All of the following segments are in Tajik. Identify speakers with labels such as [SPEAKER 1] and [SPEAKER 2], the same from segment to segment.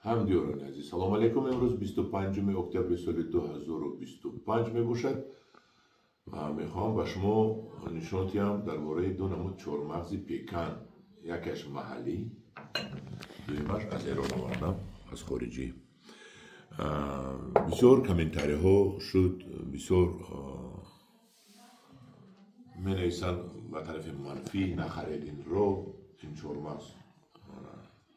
[SPEAKER 1] Ҳамдиёрони азиз, салом алейкум. Имрӯз 25 октябри соли 2025 мебошад ва мехоҳам ба шумо нишон диҳам дар бораи ду намуд чормағзи пекан. Якеш маҳаллӣ, дуюмаш аз Эрон овардам, аз хориҷӣ. Бисёр комментариҳо шуд, бисёр менависанд ба тарафи манфӣ: нахаред инро, ин чормағз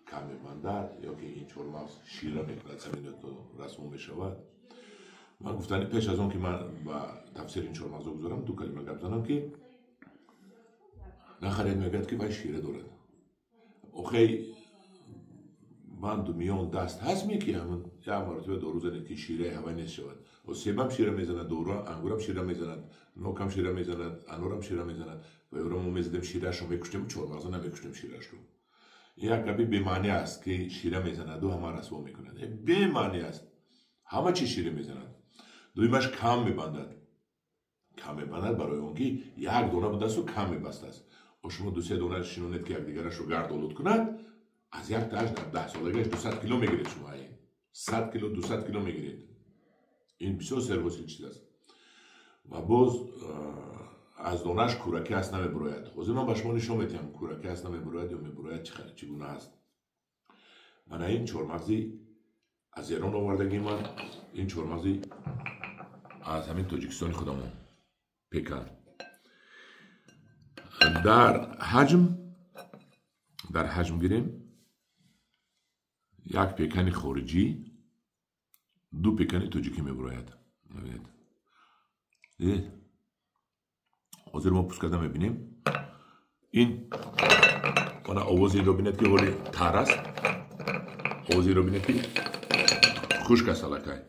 [SPEAKER 1] кам мебандад ё ки ин чормағз шира мекунад, заминато расво мешавад. Ман гуфтани пеш аз он ки ман ба тафсири ин чормағзо гузорам, ду калима гап занам, ки нахаред мегӯяд ки вай шира дорад. Охей, банду миён даст ҳаст ме ки ҳамн як маротиба дору занед ки шираи ҳавай нест шавад. Себам шира мезанад, дору ангурам шира мезанад, нокам шира мезанад, анорам шира мезанад. Ва ёро мо мезадем шираашро мекуштем, чормағзо намекуштем шираашро. Як гапи бемаънӣ аст ки шира мезанаду ҳама расво мекунад. Бемаънӣ аст, ҳама чиз шира мезанад. Дуюмаш кам мебандад. Кам мебандад барои он ки як дона будасту кам мебастааст. Шумо ду-се дона шинонед ки якдигарашро гардолуд кунад, аз як тааш дар 10 солагиаш 200 кило мегиред. Шумо ин 100 кило, 200 кило мегиред. Ин бисёр серҳосил чиз аст. Ва боз аз донаш кӯраки аст, намебурояд. Ҳозир ман ба шумо нишон медиҳам, кӯраки аст намебурояд ё мебурояд, чӣ гуна аст. Мана ин чормағзи аз Эрон овардагӣ ман, ин чормағзи аз ҳамин Тоҷикистони худамон пекан. Дар ҳаҷм гирем, як пекани хориҷӣ ду пекани тоҷикӣ мебурояд. Дидед, ҳозир мо пӯст карда мебинем. Ин мана овози инро бинед ки ҳоли тар аст, овози инро бинед ки хушк аст аллакай.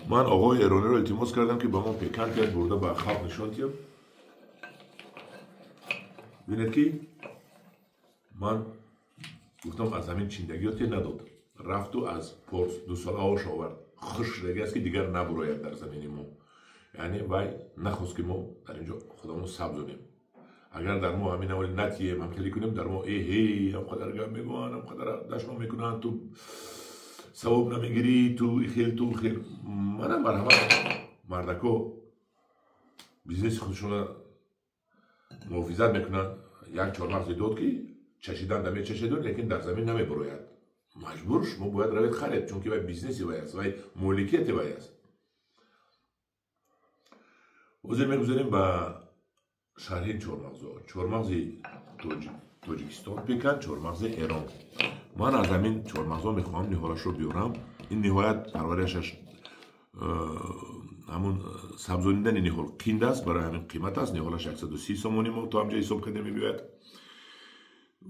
[SPEAKER 1] Ман оғои эрониро илтимос кардам ки ба мо пекан диҳад, бурда ба халқ нишон диҳам. Бинед ки ман гуфтам аз ҳамин чиндагиёте надод, рафту аз порс дусолаош овард. Хушк шудагӣ аст ки дигар набурояд дар замини мо. Яъне вай нахост ки мо дар инҷо худамон сабзонем. Агар дар мо ҳамин аввали натием, ҳамхелӣ кунем, дар мо эҳе ҳамқадар гап мегӯянд, ҳамқадар дашном мекунанд, ту савоб намегирӣ, ту ихел, ту хел. Мана марҳамат, мардако бизнеси худшона муҳофизат мекунанд. Як чормағзе дод ки чашидан намечашиду, лекин дар замин намебурояд. Маҷбур шумо бояд равед харед, чунки вай бизнеси вай аст, вай моликияти вай аст. Ҳозир мегузарем ба шарҳи чормағзо. Чормағзи Тоҷикистон пекан, чормағзи Эрон. Ман аз ҳамин чормағзо мехоҳам ниҳолашро биёрам. Ин ниҳоят парваришаш, ҳамун сабзонидани ниҳол қинд аст, барои ҳамин қимат аст. Ниҳолаш 130 сомонӣ мо то ҳамҷа ҳисоб карда мебиёяд.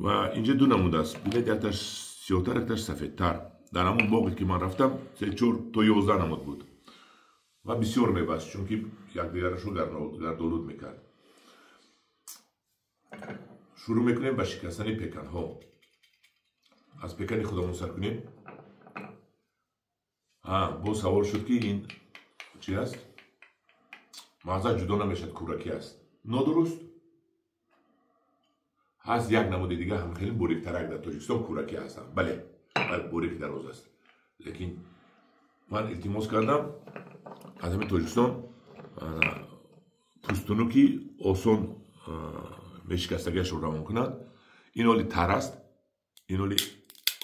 [SPEAKER 1] Ва инҷа ду намуд аст, бинед, якташ сиёҳтар, якташ сафедтар. Дар ҳамун боғе ки ман рафтам, се, чор то 11 намуд буд ва бисёр мебаст, чунки якдигарашро гардолуд мекард. Шурӯъ мекунем ба шикастани пеканҳо. Аз пекани худамон сар кунем. Боз савол шуд ки ин чи аст, мағзаш ҷудо намешавад, кӯракӣ аст. Нодуруст ҳаст. Як намуди дига ҳам хеле бориктарак дар Тоҷикистон кӯракӣ ҳастанд. Бале, борики дароз аст, лекин ман илтимос кардам аз ҳамин Тоҷикистон пӯстунуки осон мешикастагиашро равон кунад. Ин оли тар аст, ин оли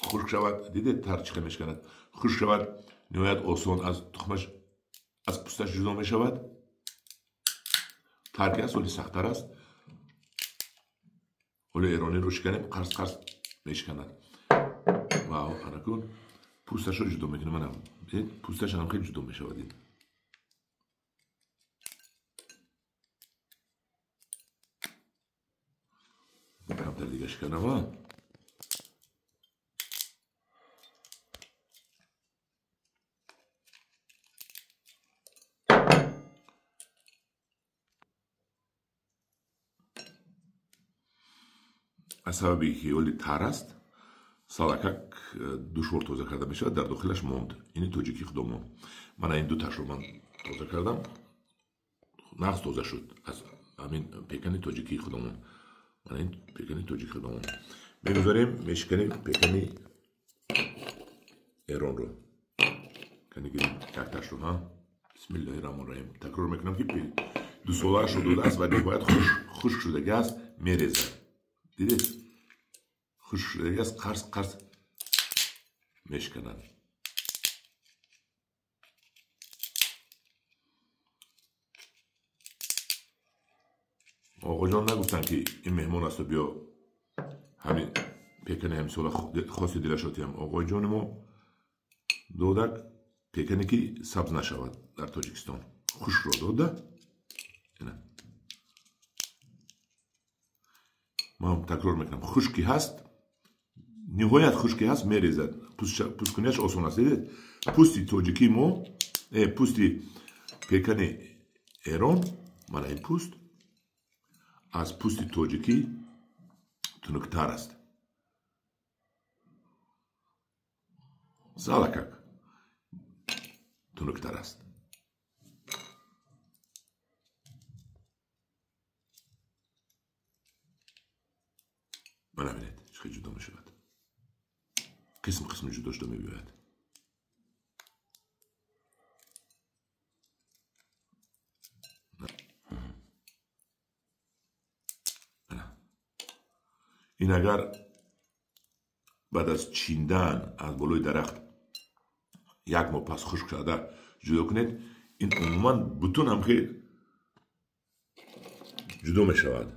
[SPEAKER 1] хушк шавад. Дидед, тар чӣ хел мешиканад? Хушк шавад, ниҳоят осон аз тухмаш, аз пӯсташ ҷудо мешавад. Тар ки аст, оли сахттар аст. Оли эрониро шиканем, қарс қарс мешиканад. Ва анакун пӯсташро ҷудо мекунем. Мана пӯсташ ҳам хеле ҷудо мешавад. Ин камтар дига шиканам. Аз сабаби ки оли тар аст, салакак душвор тоза карда мешавад, дар дохилаш монд. Ини тоҷикӣ худомон. Мана ин дуташро ман тоза кардам, нағз тоза шуд аз ҳамин пекани тоҷикии худомон. Мана ин пекани тоҷики худомон. Мегузорем, мешиканем пекани. Эронро канигирем якташро, ҳа? Бисмиллоҳи раҳмони раҳим. Такрор мекунам ки 2 солаашро додааст ва ниҳоят хушк шудаги аст, мерезад. Дидед? Хушк шудаги аст, қарс қарс мешканад. Оғоҷон нагуфтанд ки ин меҳмон асту биё ҳамин пекани ҳамисола хоси дилашро тиям. Оғоҷони мо додак пекане ки сабз нашавад дар Тоҷикистон. Хушкро дода. Ман такрор мекунам, хушки ҳаст, ниҳоят хушки ҳаст, мерезад. Пусткунияш осон аст. Дидед? Пусти тоҷикии мо, пусти пекани Эрон, мана ин пуст аз пусти тоҷикӣ тунуктар аст. Залакак тунуктар аст. Мана бинед, чӣ хел ҷудо мешавад. Қисм қисм ҷудо шуда мебиёяд. Ин агар баъд аз чиндан аз болои дарахт як моҳ пас хушк шуда ҷудо кунед, ин умуман бутун ҳам хел ҷудо мешавад.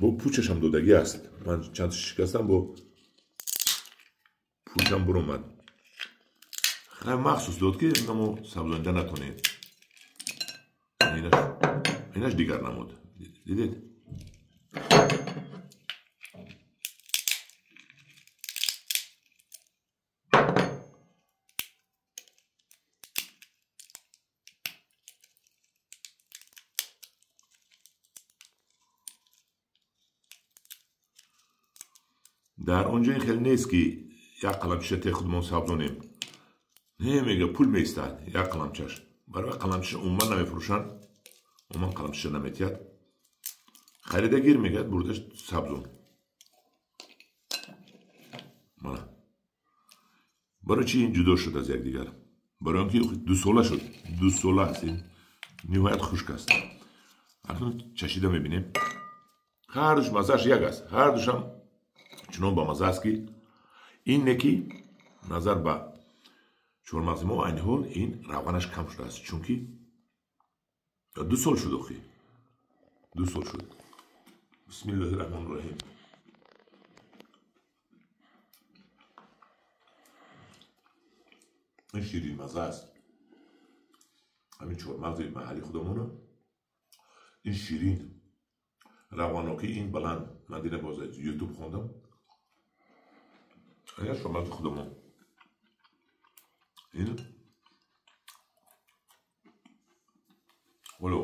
[SPEAKER 1] Бо пӯчашам додагӣ аст. Ман чанд шикастам, бо пӯчам буромад. Хай махсус дод ки намо сабзонида натонед. Инаш дигар намуд. Дидед? Дар он ҷо ин хеле нест ки як қаламчаша те худмон сабзонем. Не, мега пул меистад як қаламчаш. Барои қаламчаша умуман намефурӯшанд, умуман қаламчаша наметиҳад. Харида гир мегӯяд, бурдаш сабзон. Мана. Барои чи ин ҷудо шуд аз якдигар? Барои он ки 2 сола шуд. 2 сола аст ин. Ниҳоят хушк аст. Акнун чашида мебинем. Ҳардуш маззааш як аст. Ҳардушам чунон ба мазза аст ки ин неки назар ба чормағзи мо айни ҳол ин равғанаш кам шудааст, чунки 2 сол шуд охи. 2 сол шуд. Бисмиллоҳи раҳмони раҳим. Ин ширинмазза аст. Ҳамин чормағзи маҳалли худамона ин ширин, равғанокӣ ин баланд. Ман дина боз аз Ютуб хондам. Ин чормағзи худамон. Ин ҳоло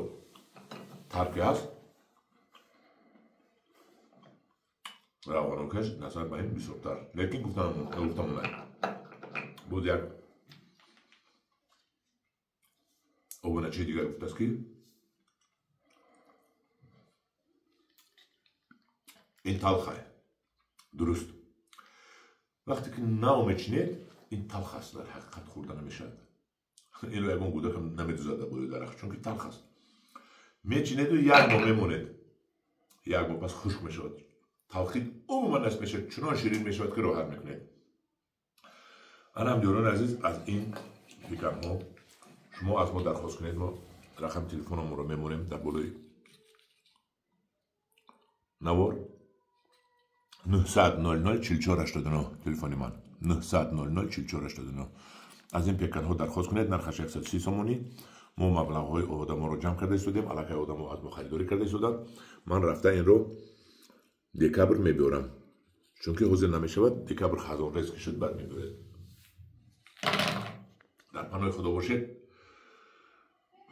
[SPEAKER 1] тарки аст, равғанокаш назар ба ин бисёртар. Лекин гуфтам боз як обуначии дигар гуфтааст ки ин талхае. Дуруст. Вақте ки нав мечинед, ин талх аст, дар ҳақиқат хӯрда намешавад. Инро ягон кӯдакам намедузад дар болои дарахт, чунки талх аст. Мечинеду як моҳ мемонед. Як моҳ пас хушк мешавад. Талхи умуман нест мешавад, чунон ширин мешавад ки роҳат мекунед. Ана ҳамдиёрони азиз, аз ин пиканҳо шумо аз мо дархост кунед, мо рақами телефономонро мемонем дар болои навор. 900 00 44 89 телефони ман 900 00 44 89. Аз ин пеканҳо дархост кунед, нархаш 130 сомонӣ. Мо маблағҳои одаморо ҷамъ карда истодем, аллакай одамо аз мо харидорӣ карда истоданд. Ман рафта инро декабр мебиёрам, чунки ҳозир намешавад. Декабр хазонрез ки шуд, баъд мебиёред. Дар паноҳи Худо бошед.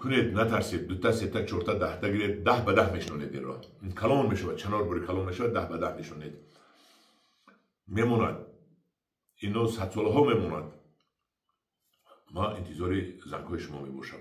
[SPEAKER 1] Кунед, натарсед, 2та, 3та, 4та, 10та гиред, 10 ба 10 мешинонед инро. Ин калон мешавад, чанор бури калон мешавад, 10 ба 10 мешинонед. Мемонад. Ино садсолаҳо мемонад. Ман интизори зангҳои шумо мебошам.